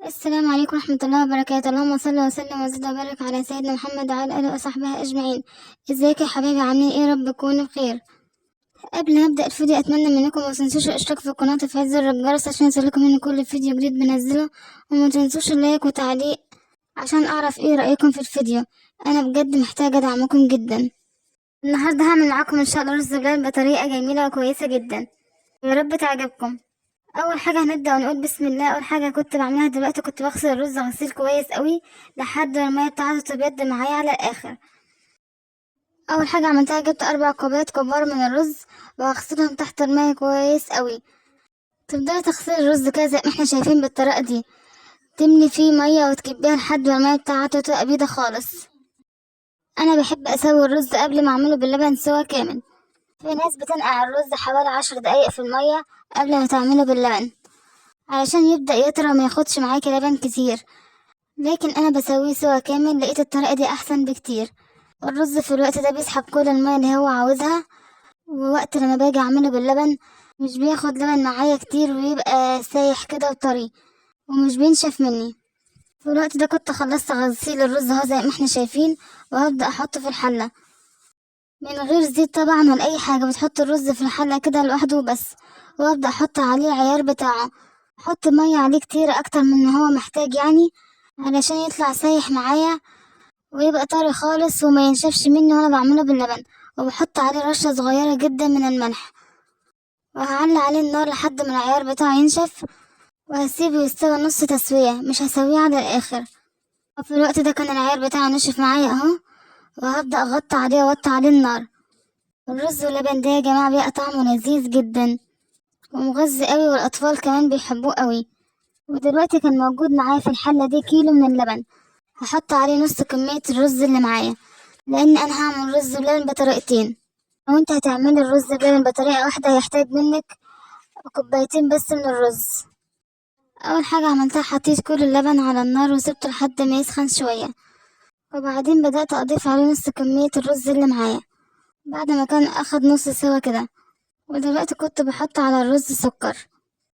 السلام عليكم ورحمة الله وبركاته. اللهم صل وسلم وزد وبارك على سيدنا محمد وعلى آله وصحبه أجمعين. ازيك يا حبايبي، عاملين ايه؟ رب تكونوا بخير. قبل ما ابدا الفيديو اتمنى منكم ما تنسوش الاشتراك في القناه وتفعيل زر الجرس عشان يوصلكم من كل فيديو جديد بنزله، وما تنسوش ال like وتعليق عشان اعرف ايه رايكم في الفيديو. انا بجد محتاجه دعمكم جدا. النهارده هعمل معاكم ان شاء الله رز بلبن بطريقه جميله وكويسه جدا، يا رب تعجبكم. اول حاجه هنبدا ونقول بسم الله. اول حاجه كنت بعملها دلوقتي كنت بغسل الرز غسيل كويس قوي لحد ما الميه بتاعته تبيض معايا على الاخر. اول حاجه عملتها جبت 4 كوبايات كبار من الرز وهغسلهم تحت الميه كويس قوي. تبداي تغسلي الرز كده زي ما احنا شايفين بالطريقه دي، تملي فيه ميه وتكبيها لحد ما الميه بتاعته تبقى بيضه خالص. انا بحب اسوي الرز قبل ما اعمله باللبن سوا كامل. في ناس بتنقع الرز حوالي 10 دقايق في الميه قبل ما تعمله باللبن علشان يبدأ يطرى وما ياخدش معاكي لبن كتير، لكن انا بسويه سوا كامل، لقيت الطريقه دي احسن بكتير. الرز في الوقت ده بيسحب كل الميه اللي هو عاوزها، ووقت لما باجي اعمله باللبن مش بياخد لبن معايا كتير ويبقى سايح كده وطري ومش بينشف مني. في الوقت ده كنت خلصت غسيل الرز اهو زي ما احنا شايفين، وهبدأ احطه في الحلة من غير زيت طبعا ولا اي حاجة. بتحط الرز في الحلة كده لوحده بس، وابدأ احط عليه عيار بتاعه. احط مية عليه كتير اكتر من ما هو محتاج علشان يطلع سايح معايا ويبقى طري خالص وما ينشفش مني وانا بعمله باللبن. وبحط عليه رشة صغيرة جدا من الملح، وهعلي عليه النار لحد ما العيار بتاعه ينشف، وهسيبه يستوي نص تسوية، مش هسويه على الاخر. وفي الوقت ده كان العيار بتاعه نشف معايا اهو، وهبدأ اغطي عليه واوطي عليه النار. الرز واللبن ده يا جماعة بيبقى طعمه لذيذ جدا ومغذي قوي، والاطفال كمان بيحبوه قوي. ودلوقتي كان موجود معايا في الحلة دي كيلو من اللبن، هحط عليه نص كمية الرز اللي معايا، لان انا هعمل رز بلبن بطريقتين. لو انت هتعملي الرز بلبن بطريقة واحدة هيحتاج منك كوبايتين بس من الرز. اول حاجة عملتها حطيت كل اللبن على النار وسبته لحد ما يسخن شوية، وبعدين بدأت اضيف عليه نص كمية الرز اللي معايا بعد ما كان اخد نص سوا كده. ودلوقتي كنت بحط على الرز سكر،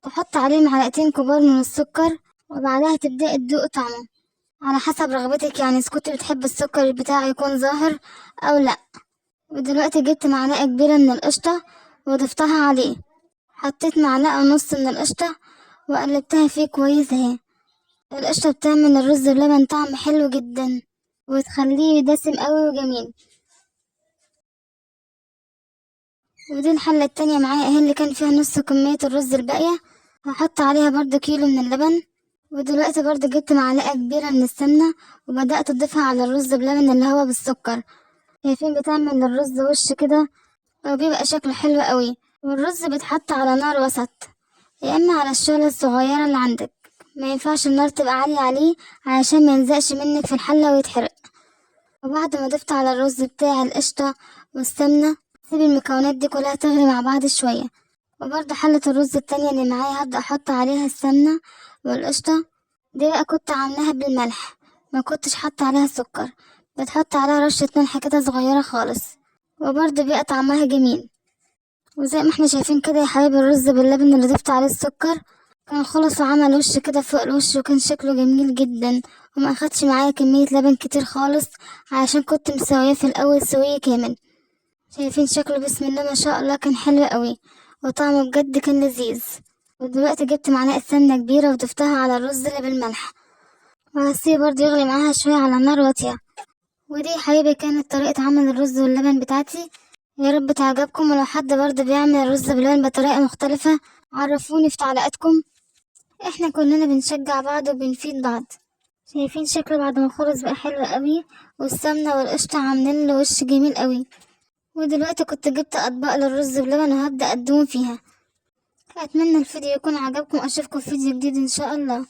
تحط عليه معلقتين كبار من السكر، وبعدها تبدأي تدوقي طعمه على حسب رغبتك، اذا كنت بتحب السكر بتاعه يكون ظاهر او لا. ودلوقتي جبت معلقة كبيرة من القشطة وضفتها عليه، حطيت معلقة ونص من القشطة وقلبتها فيه كويس اهي. القشطة بتعمل الرز بلبن طعم حلو جدا وتخليه دسم قوي وجميل. ودي الحلة التانية معايا اهي اللي كان فيها نص كمية الرز الباقية، هحط عليها برضو كيلو من اللبن. ودلوقتي برضو جبت معلقة كبيرة من السمنة وبدأت أضيفها على الرز بلبن اللي هو بالسكر. شايفين بتعمل الرز وش كده وبيبقى شكله حلو قوي. والرز بيتحط على نار وسط يا اما على الشعلة الصغيرة اللي عندك، ما ينفعش النار تبقى عالية عليه علشان ما يلزقش منك في الحلة ويتحرق. وبعد ما ضفت على الرز بتاع القشطة والسمنة سيب المكونات دي كلها تغلي مع بعض شوية. وبرضه حلة الرز التانية اللي معايا هبدأ أحط عليها السمنة والقشطة. دي بقى كنت عاملاها بالملح، ما كنتش حاطة عليها سكر، بتحط عليها رشة ملح كده صغيرة خالص، وبرضه بيبقى طعمها جميل. وزي ما احنا شايفين كده يا حبايبي الرز باللبن اللي ضفت عليه السكر كان خلص وعمل وش كده فوق الوش، وكان شكله جميل جدا، وما اخدش معايا كمية لبن كتير خالص علشان كنت مسوياه في الاول سوية كامل. شايفين شكله بسم الله ما شاء الله كان حلو قوي وطعمه بجد كان لذيذ. ودلوقتي جبت معلقة سمنة كبيرة وضفتها على الرز اللي بالملح، وهسيبه برضه يغلي معاها شوية على نار واطية. ودي يا حبايبي كانت طريقة عمل الرز واللبن بتاعتي، يا رب تعجبكم. ولو حد برضه بيعمل الرز باللبن بطريقة مختلفة عرفوني في تعليقاتكم، احنا كلنا بنشجع بعض وبنفيد بعض. شايفين شكله بعد ما خلص بقى حلو قوي، والسمنة والقشطة عاملين له وش جميل قوي. ودلوقتي كنت جبت اطباق للرز بلبن وهبدأ اقدمه فيها. اتمنى الفيديو يكون عجبكم، اشوفكم في فيديو جديد ان شاء الله.